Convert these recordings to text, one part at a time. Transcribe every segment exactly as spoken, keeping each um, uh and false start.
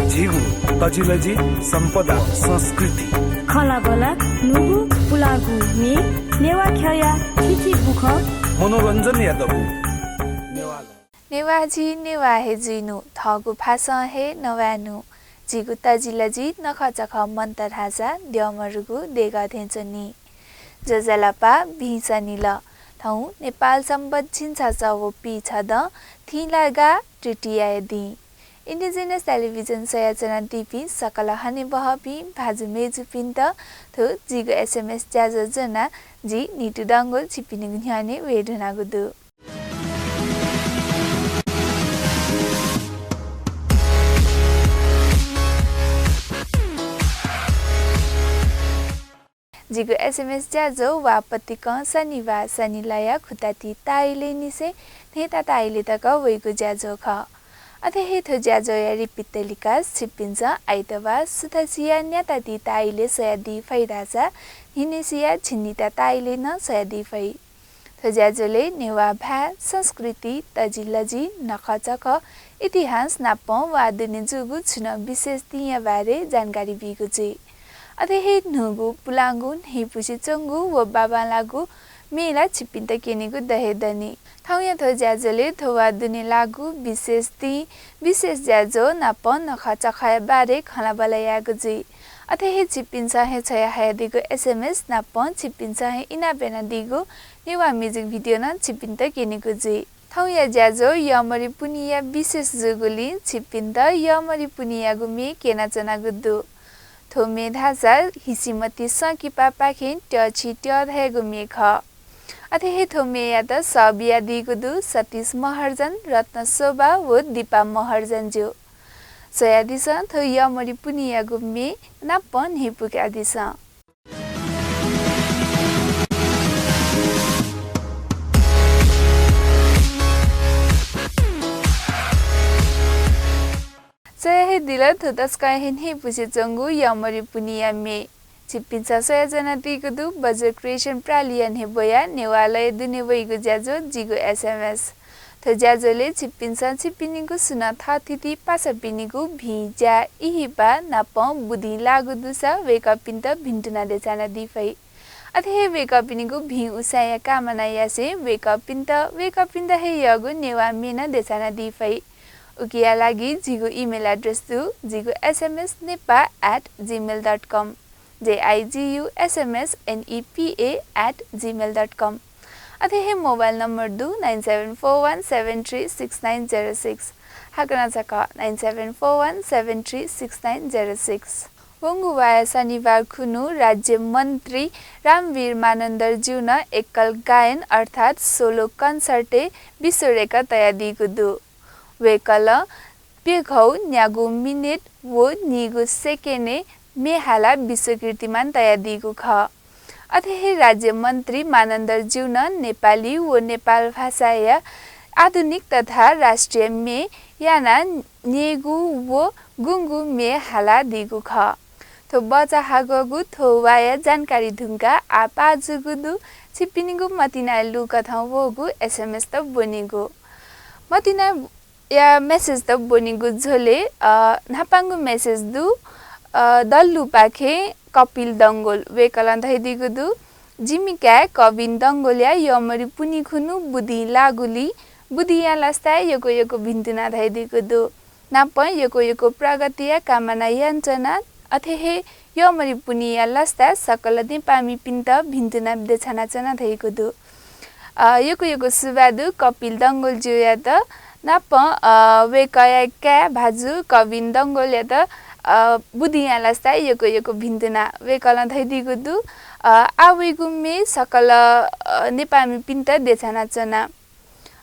झीगु तजिलजि, सम्पदा, संस्कृति। खँल्हाबल्हा, न्हूगु पुलांगु म्ये, नेवाः ख्यःया थीथी बुखँ। मनोरञ्जनया दबू। नेवाः झी नेवाः हे जुइनु, थःगु भाषां हे नवायेनु। झीगु तजिलजि नखःचखः मन्त धाःसा द्यःमरुगु देगः थें च्वनी। ज्वजलपा, भिं सनिल। थौं नेपाल सम्बत झिंछसः व पीछदँ थिंलागा तृतीयाया दिं। Indigenous Television स्वयाच्वनादीपिं सकल हनेबहःपिं भाजु मय्जुपिन्त थ्व जिगु एसएमएस ज्याझ्वः ज्वनाः जि नितु डंगोल छिपिनिगु न्ह्यःने वये धुनागु दु। जिगु एसएमएस ज्याझ्वः वाःपतिकं शनिबाः सनिलया खुताति ताः इलय् निसें न्हय्ता ताः इलय् तक वइगु ज्याझ्वः खः। अथे हे थ्व ज्याझ्वःया repeat telecast छिकपिन्सं आइतबाः सुथसिया न्याताति ताः इलय् स्वयादी फइ धाःसा न्हिनय्सिया झिंनिता ताः इलय् नं स्वयादी फइ। थ्व ज्याझ्वलय् नेवाः भाय्, संस्कृति, तजिलजि, नखःचखः, इतिहास नापं वा दुने जूगु छुं नं विशेष दिंया बारे जानकारी बीगु जुइ। अथे हे न्हूगु, पुलांगु, न्हय्पुसे च्वंगु व बांबांलाःगु म्ये ला छिकपिन्त क्यनेगु द हे दनि। थौंया थ्व ज्याझ्वलय् थ्व वा दुने लाःगु विशेष दिं, विशेष ज्याझ्वः नापं नखःचखःया बारे खँल्हाबल्हा यायेगु जुइ। अथे हे छिकपिन्सं हे छ्वयाहयादीगु एसएमएस नापं छिकपिन्सं हे इनाप यानादीगु नेवाः music video नं छिकपिन्त क्यनेगु जुइ। थौंया ज्याझ्वः यःमरि पुन्हिया विशेष जूगुलिं छिकपिन्त यःमरि पुन्हियागु म्ये क्यनाच्वनागु दु। थ्व म्ये धाःसा हिसिमति संकिपापाखें त्यःछि त्यः धयागु म्ये खः। अथे हे थ्व म्येयात सः बियादीगु दु सतीश महर्जन, रत्न शोभा व दीपा महर्जन ज्यू। स्वयादिसँ, थ्व यःमरि पुन्हियागु म्ये नापं न्ह्यइपुकादिसँ। स्वया हे दिल थ्व तसकं हे न्ह्यइपुसे च्वंगु यःमरि पुन्हिया म्ये। छिकपिन्सं स्वयाच्वनादीगु दु बज्र क्रिएसन प्रालिया न्ह्यब्वया नेवालय दुने वइगु ज्याझ्वः जिगु एसएमएस। थ्व ज्याझ्वलय् छिकपिन्सं छिकपिनिगु सुं नं थःथिति पासापिनिगु भिं ज्या इहिपा नापं बुदिं लाःगु दुसा वय्कःपिन्त भिन्तुना देछानादी फइ। अथे हे वय्कःपिनिगु भिं उसाँय्या कामना यासें वय्कःपिन्त, वय्कःपिन्त हे यःगु नेवाः म्ये नं देछानादी फइ। उकिया लागि जिगु email address दु, जिगु एसएमएस नेपाः at gmail dot com, जेआइजियुएसएमएसनेपा at gmail dot com। अथे हे मोबाइल नम्बर दु, nine seven four one seven three six nine zero six। हाकनं छकः, nine seven four one seven three six nine zero six। वंगु वाया शनिबार खुन्हु राज्य मन्त्री रामवीर मानन्धरज्यू नं एकल गायन अर्थात् solo concert-य् विश्व record तयादीगु दु। वय्कलं प्यघौ न्यागू मिनेट व नीगू सेकेन्डय् म्ये हालाः विश्व कीर्तिमान तयादीगु खः। अथे हे राज्य मन्त्री मानन्धरज्यू नं नेपाली व नेपाल भाषाया आधुनिक तथा राष्ट्रिय म्ये यानाः न्यय्गू व गुंगू म्ये हालादीगु खः। थ्व बचा हाकःगु थ्व वाया जानकारी धुंकाः आः पाः जूगु दु छिकपिनिगु मतिनाय् लुकथं वःगु एसएमएसत ब्वनेगु। मतिनाया मेसेजत ब्वनेगु झ्वलय्, अ, न्हापांगु मेसेज दु, अ, दल्लुपाखें कपिल डंगोल। वय्कलं धयादीगु दु, जिमि काय् कबिन डंगोलया यःमरि पुन्हि खुन्हु बुदिं लाःगुलिं बुदिंया लसताय् यक्व यक्व भिन्तुना धयादीगु दु। नापं यक्व यक्व प्रगतिया कामना यानाच्वना। अथे हे यःमरि पुन्हिया लसताय् सकल नेपाःमिपिन्त भिन्तुना देछानाच्वना धयागु दु। अ, यक्व यक्व सुभाय् दु कपिल डंगोलज्यूयात। नापं, अ, वय्कःया काय् भाजु कबिन डंगोलयात, अ, बुदिंया लसताय् यक्व यक्व भिन्तुना। वय्कलं धयादीगु दु, अ, आः वइगु म्ये सकल, अ, नेपाःमिपिन्त देछानाच्वना।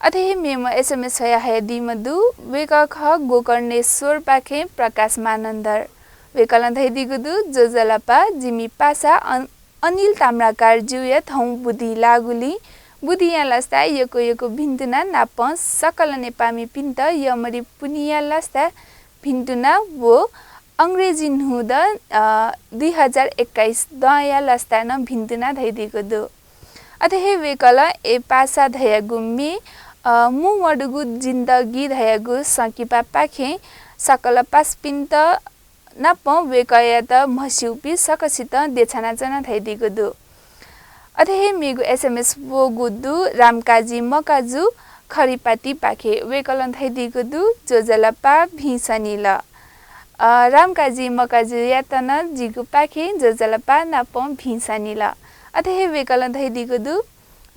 अथे हे मेम्ह एसएमएस छ्वयाहयादीम्ह दु, वय्कः खः गोकर्णेश्वरपाखें प्रकाश मानन्धर। वय्कलं धयादीगु दु, ज्वजलपा, जिमि पासा अन-, अनिल ताम्राकारज्यूया थौं बुदिं लाःगुलिं बुदिंया लसताय् यक्व यक्व भिन्तुना नापं सकल नेपाःमिपिन्त यःमरि पुन्हिया लसताय् भिन्तुना व अंग्रेजी न्हूदँ, अ, दुई हजार एक्काइस दँया लसताय् नं भिन्तुना धयादीगु दु। अथे हे वय्कलं ए पासा धयागु म्ये, अ, मू मदुगु जिन्दगी धयागु संकिपापाखें सकल पासापिन्त नापं वय्कःयात म्हस्यूपिं सकसितं देछानाच्वना धयादीगु दु। अथे हे मेगु एसएमएस वःगु दु रामकाजी मकाजु खरिपातिपाखें। वय्कलं धयादीगु दु, ज्वजलपा, भिं सनिल। अ, रामकाजी मकाजुयात नं जिगु पाखें ज्वजलपा नापं भिं सनिल। अथे हे वय्कलं धयादीगु दु,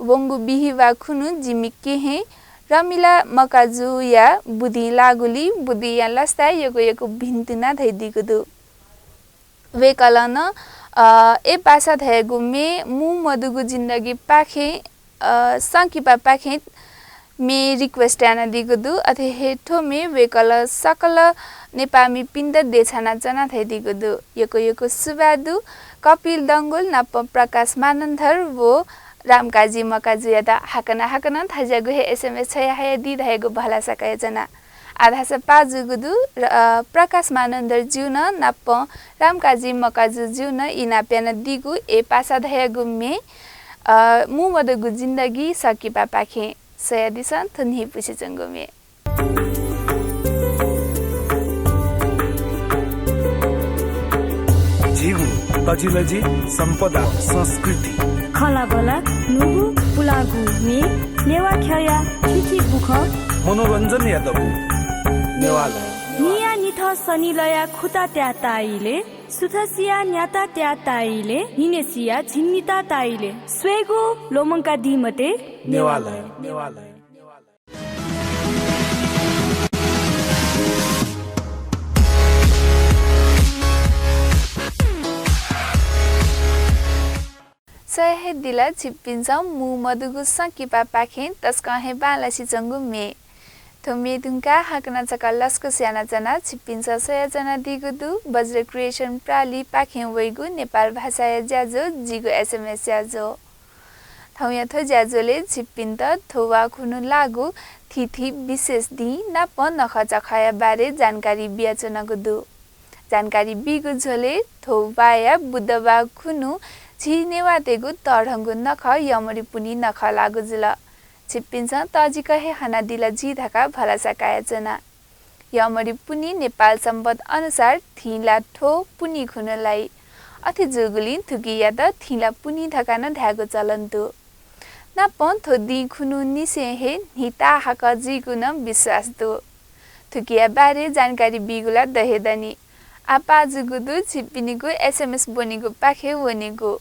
वंगु बिहिबाः खुन्हु जिमि केहेँ रमिला मकाजुया बुदिं लाःगुलिं बुदिंया लसताय् यक्व यक्व भिन्तुना धयादीगु दु। वय्कलं नं, अ, अय् पासा धयागु म्ये मू मदुगु जिन्दगीपाखें, अ, संकिपापाखें म्ये request यानादीगु दु। अथे हे थ्व म्ये वय्कलं सकल नेपाःमिपिन्त देछानाच्वना धयादीगु दु। यक्व यक्व सुभाय् दु। कपिल डंगोल नाप प्रकाश मानन्धर व रामकाजी मकाजुयात हाकनं हाकनं थज्याःगु हे एसएमएस छ्वयाहयादी धयागु भलसा कयाच्वना। आः धाःसा पाः जूगु दु, र, अ, प्रकाश मानन्धर ज्यू नं नाप रामकाजी मकाजु ज्यू नं इनाप यानादीगु अय् पासा धयागु म्ये, अ, मू मदुगु जिन्दगी संकिपापाखें। स्वयादिसँ थ्व न्हिपुसे च्वंगु म्ये। झीगु तजिलजि सम्पदा संस्कृति। खँल्हाबल्हा न्हूगु पुलांगु म्ये, नेवाः ख्यःया थीथी बुखँ। मनोरञ्जनया दबू नेवालय। न्हिया निथं सनिलया खुता त्याः ताइले, सुथसिया न्याता त्याः ताइले, न्हिनेसिया झिंनिता ताइले। स्वयेगु ल्वःमंकादी मते। नेवालय। नेवालय। स्वयाहयादिल छिकपिन्सं मू मदुगु संकिपापाखें तसकं हे बांलासेच्वंगु म्ये। थ्व म्ये धुंकाः हाकनं छकः लसकुस यानाच्वना। छिकपिन्सं स्वयाच्वनादीगु दु बज्र क्रिएसन प्रालिपाखें वइगु नेपाल भाषाया ज्याझ्वः, जिगु एसएमएस ज्याझ्वः। थौंया थ्व ज्याझ्वलय् छिकपिन्त थ्व वाः खुन्हु लाःगु थीथी विशेष दिं नाप नखःचखःया बारे जानकारी बियाच्वनागु दु। जानकारी बीगु झ्वलय् थ्व वाःया बुधवाः खुन्हु झी नेवाःतय्गु तःधंगु नखः यःमरि पुन्हि नखः लाःगु जुल। छिकपिन्सं तःजिक हे हनादिल जुइ धकाः भलसा कयाच्वना। यःमरि पुन्हि नेपाल संवत् अनुसार थिंलाथ्व पुन्हि खुन्हु लाइ। अथे जूगुलिं थुकियात थिंलापुन्हि धकाः नं धायेगु चलन दु। नापं थ्व दिं खुन्हुनिसें हे न्हि ताहाकः जुइगु नं विश्वास दु। थुकिया बारे जानकारी बीगु ला द हे दनि। आः पाः जूगु दु छिकपिनिगु एसएमएस ब्वनेगुपाखे वनेगु।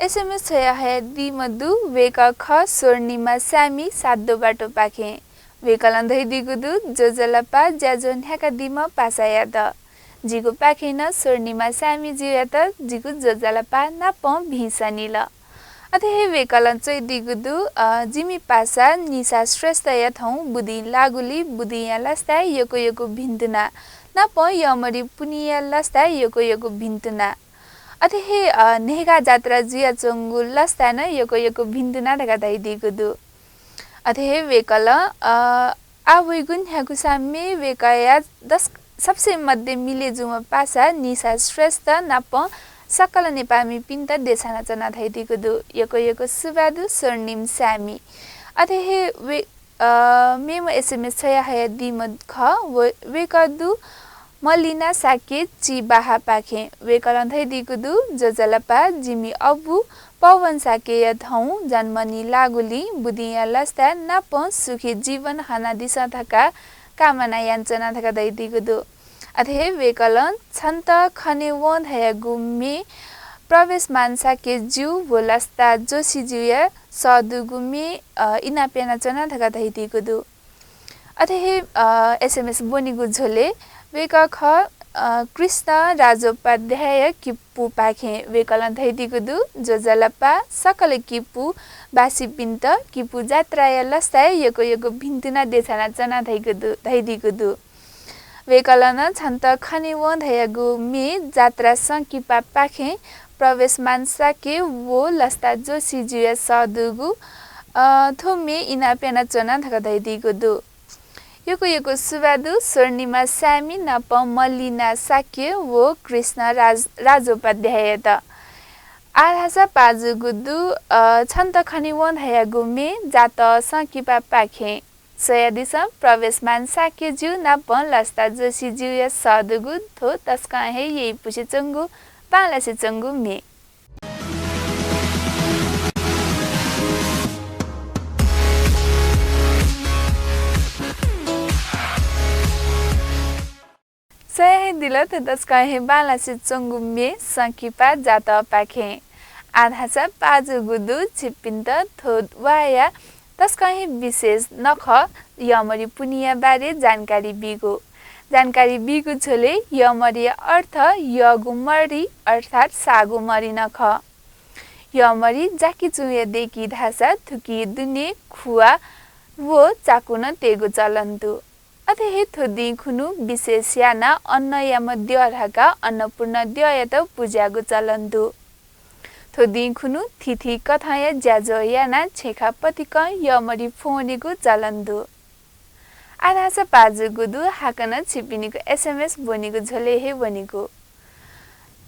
एसएमएस छ्वयाहयादीम्ह दु, वय्कः खः स्वर्णिमा सामी सातदोबाटोपाखें। वय्कलं धयादीगु दु, ज्वजलपा, ज्याझ्वः न्ह्याकादीम्ह पासायात। जिगुपाखें नं स्वर्णिमा सामी ज्यूयात जिगु ज्वजलपा नापं भिं सनिल। अथे हे वय्कलं च्वयादीगु दु, अ, जिमि पासा निशा श्रेष्ठया थौं बुदिं लाःगुलिं बुदिंया लसताय् यक्व यक्व भिन्तुना, नापं यःमरि पुन्हिया लसताय् यक्व यक्व भिन्तुना। अथे हे, अ, न्हय्गा जात्रा जुयाच्वंगु लसताय् नं यक्व यक्व भिन्तुना धकाः धयादीगु दु। अथे हे वय्कलं, अ, आः वइगु न्ह्यागु साम्मे वय्कःया दस, सबसे मध्ये मिले जूम्ह पासा निशा श्रेष्ठ नापं सकल नेपाःमिपिन्त देछानाच्वना धयादीगु दु। यक्व यक्व सुभाय् दु स्वर्णिम सामी। अथे हे वय्-, अ, मेम्ह एसएमएस छ्वयाहयादीम्ह खः, व-, वय्कः दु मलिना शाक्य चिबाहापाखें। वय्कलं धयादीगु दु, ज्वजलपा, जिमि अबु पवन शाक्यया थौं जन्म निलाःगुलिं बुदिंया लसताय् नापं सुखी जीवन हनादिसँ धकाः कामना यानाच्वना धकाः धयादीगु दु। अथे हे वय्कलं छन्त खनेवं धयागु म्ये प्रवेशमान शाक्य ज्यू व लसता जोशी ज्यूया सःदुगु म्ये, अ, इनाप यानाच्वना धकाः धयादीगु दु। अथे हे, अ, एसएमएस ब्वनेगु झ्वलय् वय्कः खः, अ, कृष्ण राजोपाध्याय किपुपाखें। वय्कलं धयादीगु दु, ज्वजलपा, सकल किपुवासीपिन्त किपु जात्राया लसताय् यक्व यक्व भिन्तुना देछानाच्वना धइगु दु, धयादीगु दु। वय्कलं नं छन्त खनेवं धयागु म्ये जात्रा संकिपापाखें प्रवेशमान शाक्य व लसता जोशी ज्यूया सःदुगु, अ, थ्व म्ये इनाप यानाच्वना धकाः धयादीगु दु। यक्व यक्व सुभाय् दु स्वर्णिमा सामी नाप मलिना शाक्य व कृष्ण राज-, राजोपाध्याययात। आः धाःसा पाः जूगु दु, अ, छन्त खनेवं धयागु म्ये जात्रा संकिपापाखें। स्वयादिसँ प्रवेशमान शाक्यज्यू नाप लसता जोशीज्यूया सःदुगु थ्व तसकं हे यइपुसे च्वंगु बांलासे च्वंगु म्ये। स्वया हे दिल थ्व तसकं हे बांलासे च्वंगु म्ये संकिपा जातःपाखें। आः धाःसा पाः जूगु दु छिकपिन्त थ्व वाःया तसकं हे विशेष नखः यःमरि पुन्हिया बारे जानकारी बीगु। जानकारी बीगु झ्वलय् यःमरिया अर्थ यःगु मरि अर्थात् साःगु मरि नं खः। यःमरि जाकिचुंया दय्‌की धाःसा थुकी दुने खुवा व चाकु नं तयेगु चलन दु। अथे हे थ्व दिं खुन्हु विशेष यानाः अन्नयाम्ह द्यः धकाः अन्नपूर्ण द्यःयात पुज्याःगु चलन दु। थ्व दिं खुन्हु थीथी कथंया ज्याझ्वः यानाः छेँखा पतिकं यःमरि फ्वनेगु चलन दु। आः धाःसा पाः जूगु दु, हाकनं छिकपिनिगु एसएमएस ब्वनेगु झ्वलय् हे वनेगु।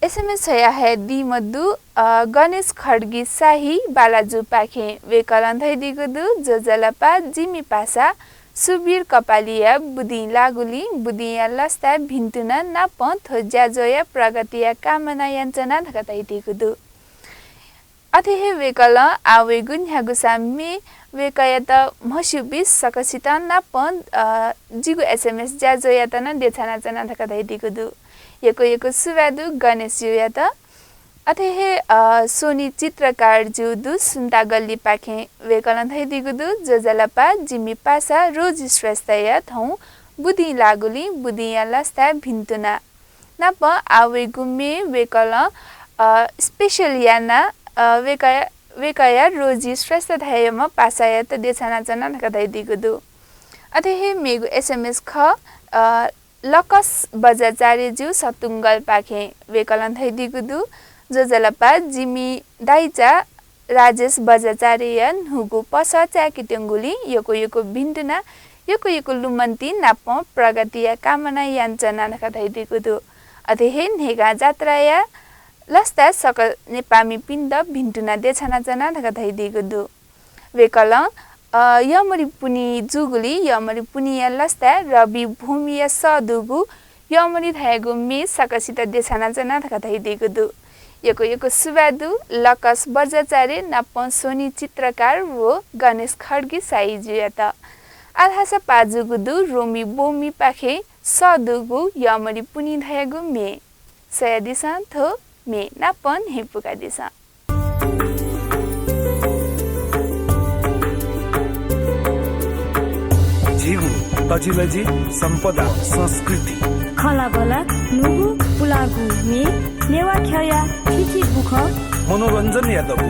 एसएमएस छ्वया हयादीम्ह दु, अ, गणेश खड्गी शाही बालाजुपाखें। वय्‌कलं धयादीगु दु, ज्वजलपा, जिमि पासा सुवीर कपालीया बुदिं लाःगुलिं बुदिंया लसताय् भिन्तुना नापं थ्व ज्याझ्वःया प्रगतिया कामना यानाच्वना धकाः धयादीगु दु। अथे हे वय्‌कलं आः वइगु न्ह्यागुसां म्ये वय्‌कःयात म्हस्यूपिं सकसितं नापं, अ, जिगु एसएमएस ज्याझ्वःयात नं देछानाच्वना धकाः धयादीगु दु। यक्व यक्व सुभाय् दु गणेशज्यूयात। अथे हे, अ, सोनी चित्रकारज्यू दु सुन्तागल्लीपाखें। वय्‌कलं धयादीगु दु, ज्वजलपा, जिमि पासा रोजी श्रेष्ठया थौं बुदिं लाःगुलिं बुदिंया लसताय् भिन्तुना। नापं आः वइगु म्ये वय्‌कलं, अ, special यानाः, अ, वय्‌कःया, वय्‌कःया रोजी श्रेष्ठ धाःम्ह पासायात देछानाच्वना धकाः धयादीगु दु। अथे हे मेगु एसएमएस खः, अ, लकस बज्राचार्यज्यू सतुंगलपाखें। वय्‌कलं धयादीगु दु, ज्वजलपा, जिमि दाइचा राजेश बज्राचार्यया न्हूगु पसः चाय्‌केत्यंगुलिं यक्व यक्व भिन्तुना, यक्व यक्व लुमन्ति नापं प्रगतिया कामना यानाच्वना धकाः धयादीगु दु। अथे हे न्हय्‌गां जात्राया लसताय् सकल नेपाःमिपिन्त भिन्तुना देछानाच्वना धकाः धयादीगु दु। वय्‌कलं, अ, यःमरि पुन्हि जूगुलिं यःमरि पुन्हिया लसताय् रवि भूमिया सःदुगु यःमरि धयागु म्ये सकसित देछानाच्वना धकाः धयादीगु दु। यक्व यक्व सुभाय् दु लकस बज्राचार्य नापं सोनी चित्रकार व गणेश खड्गी शाहीज्यूयात। आः धाःसा पाः जूगु दु रोमी बोमीपाखें सःदुगु यःमरि पुन्हि धयागु म्ये। स्वयादिसँ थ्व म्ये नापं न्ह्यइपुकादिसँ। झीगु तजिलजि सम्पदा संस्कृति। खँल्हाबल्हा न्हूगु पुलांगु म्ये, नेवाः ख्यःया थीथी बुखँ। मनोरञ्जनया दबू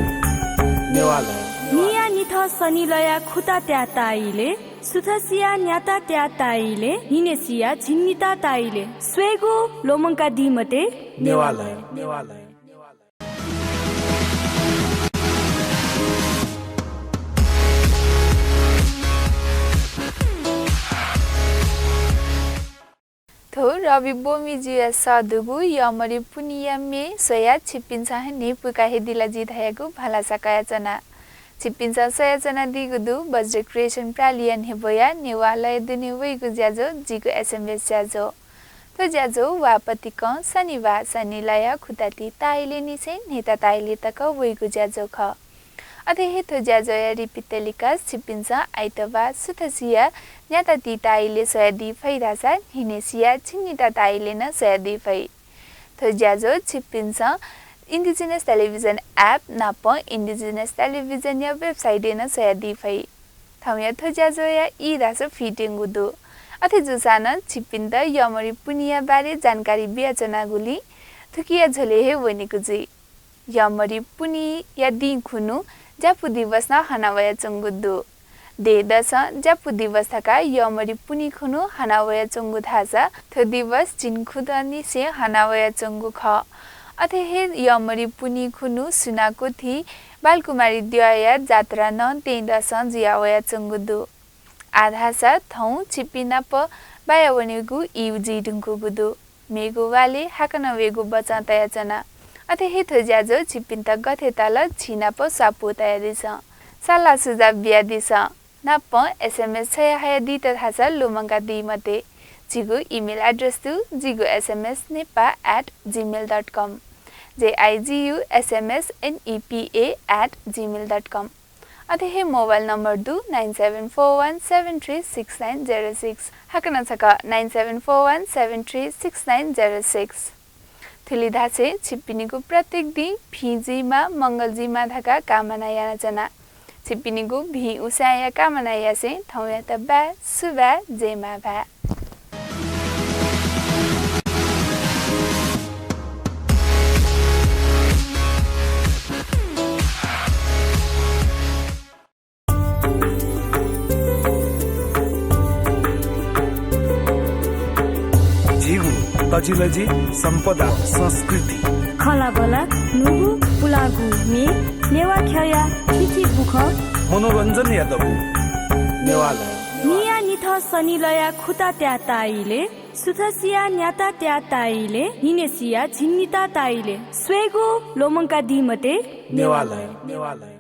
नेवालय। न्हिया निथं सनिलया खुता त्याः ताः इलय्, सुथसिया न्याता त्याः ताः इलय्, न्हिनेसिया झिंनिता ताः इलय्, स्वयेगु ल्वःमंकादी मते। नेवालय। थ्व रवि बोमीजुया सःदुगु यःमरि पुन्हिया म्ये स्वयाः छिकपिन्सं हे न्ह्यइपुका हे दिल जि धयागु भलसा कयाच्वना। छिकपिन्सं स्वयाच्वनादीगु दु बज्र क्रिएसन प्रालिया न्ह्यब्वया नेवालय दुने वइगु ज्याझ्वः जिगु एसएमएस ज्याझ्वः। थ्व ज्याझ्वः वाः पतिकं शनिबाः सनिलया खुता ति ताः इलय् निसें न्हय्ता ताः इलय् तक वइगु ज्याझ्वः खः। अथे हे थ्व ज्याझ्वःया repeat telecast छिकपिन्सं आइतबाः सुथसिया न्याता ति ताः इलय् स्वयादी फइ धाःसा न्हिनेसिया झिंनिता ताः इलय् नं स्वयादी फइ। थ्व ज्याझ्वः छिकपिन्सं Indigenous Television app नापं Indigenous Television या website य् नं स्वयादी फइ। थौंया थ्व ज्याझ्वःया ई धाःसा फुइत्यंगु दु। अथे जूसां नं छिकपिन्त यःमरि पुन्हिया बारे जानकारी बियाच्वनागुलिं थुकिया झ्वलय् हे वनेगु जुइ। यःमरि पुन्हिया दिं खुन्हु ज्यापु दिवस नं हना वयाच्वंगु दु। देय्‌दसं ज्यापु दिवस धकाः यःमरि पुन्हि खुन्हु हना वयाच्वंगु धाःसा थ्व दिवस झिंखुदँनिसें हना वयाच्वंगु खः। अथे हे यःमरि पुन्हि खुन्हु सुनाकुथि बालकुमारी द्यःया जात्रा नं देय्‌दसं जुया वयाच्वंगु दु। आः धाःसा थौं छिकपिं नाप बाया वनेगु ई जुइ धुंकूगु दु। मेगु वालय् हाकनं वयेगु बचं तयाच्वना। अथे हे थ्व ज्याझ्वः छिकपिन्त गथे ताल झी नाप स्वापू तयादिसँ। सल्लाह सुझाव बियादिसँ। नापं एसएमएस छ्वया हयादीत धाःसा लुमंकादी मते। झीगु email address दु, zigusmsnepa@gmail.com, zigusmsnepa@gmail.com। अथे हे मोबाइल नम्बर दु, nine seven four one seven three six nine zero six। हाकनं छकः nine seven four one seven three six nine zero six। थुलि धासें छिकपिनिगु प्रत्येक दिं भिं जुइमा, मंगल जुइमा धकाः कामना यानाच्वना। छिकपिनिगु भिं उसाँय्‌या कामना यासें थौंयात बाय्, सुभाय्, जय मांभाय्। झीगु तजिलजि, सम्पदा, संस्कृति, खँल्हाबल्हा, न्हूगु पुलांगु म्ये, नेवाः ख्यःया थीथी बुखँ, मनोरञ्जनया दबू नेवालय। न्हियान्हिथं सनिलया खुता त्याः ताइले, सुथसिया न्याता त्याः ताइले, न्हिनेसिया झिंनिता ताइले। स्वयेगु ल्वःमंकादी मते। नेवालय।